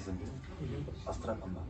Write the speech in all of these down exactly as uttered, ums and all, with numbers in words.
ئاستىراق ئاندىن.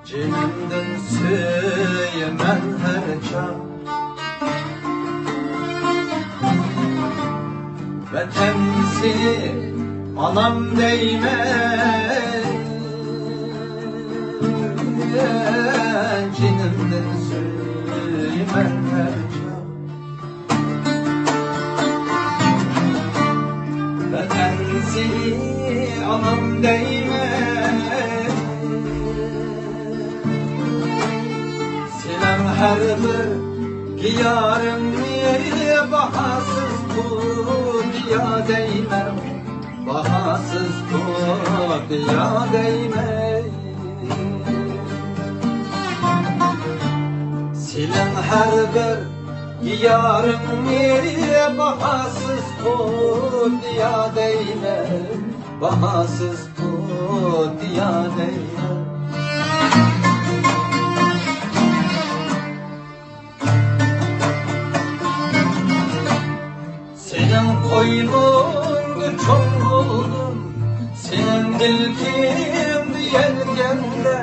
جېنىمدىن سۆيىمەن ھەر چاغ. ۋەتەن سېنى ئانام دەيمەن. جېنىمدىن سۆيىمەن ھەر چاغ. ۋەتەن سېنى ئانام دەيمەن. سېنىڭ ھەر بىر دىيارىڭنى باھاسىز تۇتىيا دەيمەن. باھاسىز تۇتىيا دەيمەن. سېنىڭ ھەر بىر دىيارىڭنى باھاسىز تۇتىيا دەيمەن، باھاسىز تۇتىيا دەيمەن. سېنىڭ قوينۇڭدا چوڭ بولدۇم، سېنىڭ ئىلكىڭدە يەلكەندە،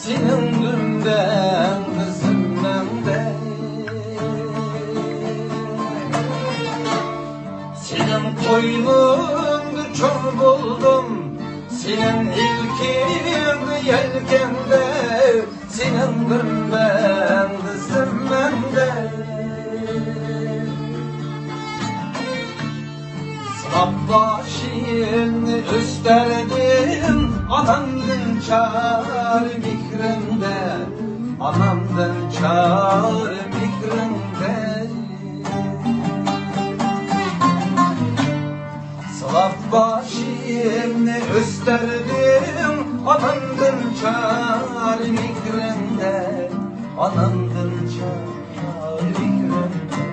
سېنىڭ دۈمبەڭدە زىممەڭدە. سېنىڭ قوينۇڭدا چوڭ بولدۇم، سېنىڭ ئىلكىڭدە يەلكەندە، سېنىڭ دۈمبەڭدە زىممەڭدە. سىلاپ باشىمنى ئۆستۈردۈم، ئانامدىن چار مېھرىڭدە، ئانامدىن چار مېھرىڭدە. سىلاپ باشىمنى ئۆستۈردۈم، ئانامدىن چار مېھرىڭدە، ئانامدىن چار مېھرىڭدە.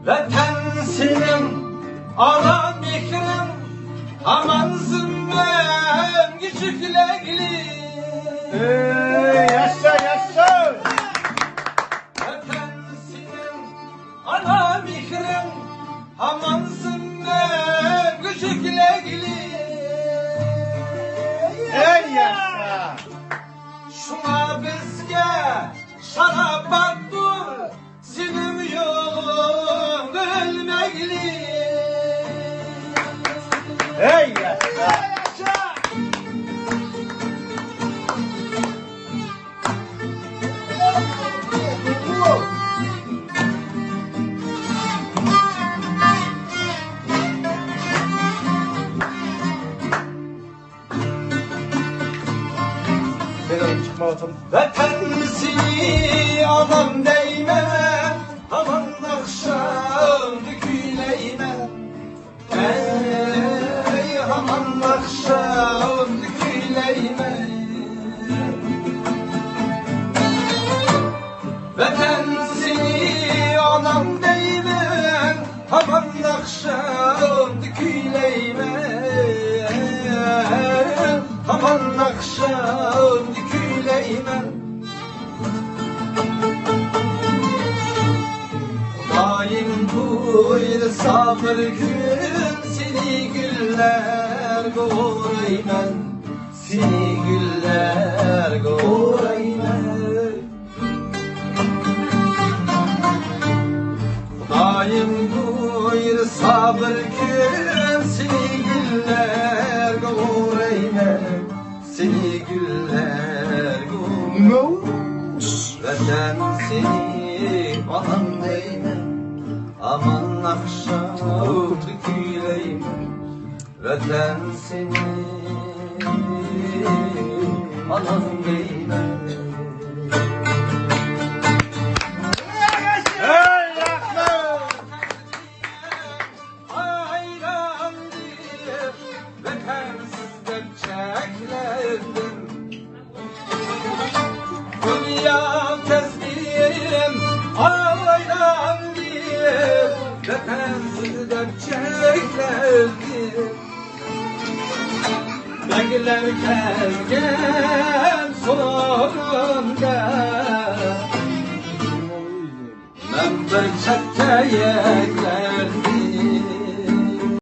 ۋەتەن سېنىڭ ئانا مېھرىڭ، ھامان زىممەڭگە يۈكلەيلى. ئەي، ياشا، ياشا! ۋەتەن سېنىڭ ئانا مېھرىڭ، ھامان زىممەڭگە يۈكلەيلى. ئەي، ياشا! شۇڭا بىزگە شاراپاتتۇر، سېنىڭ يولۇڭدا ئۆلمەيلى. ھەي ياشا! ۋەتەن سېنى ئانام دەيمەن، ھامان ئاخشامدا كۈيلەيمەن. ئەي، ھامان ئاخشامدا كۈيلەيمەن. ۋەتەن سېنى ئانام دەيمەن، ھامان ئاخشامدا كۈيلەيمەن، ھامان ئاخشامدا كۈيلەيمەن. خۇدايىم بۇيرۇسا بىر كۈن، سېنى گۈللەرگە ئورايمەن، سېنى گۈللەرگە ئورايمەن. خۇدايىم بۇيرۇسا بىر كۈن، سېنى گۈللەرگە ئورايمەن. سەن سېنى ئانام دەيمەن، ئامان ئاخشامدا كۈيلەيمەن، ۋەتەن سېنى ئانام دەيمەن. ئايلاندىم، ۋەتەنسىز دەپ چەكلەندىم. دۇنيا تەسۋىرىم ئايلاندىم، ۋەتەنسىز دەپ چەكلەندىم. بەگلەر كەلگەن سورۇندا مەن بىر چەتكە يەكلەندىم.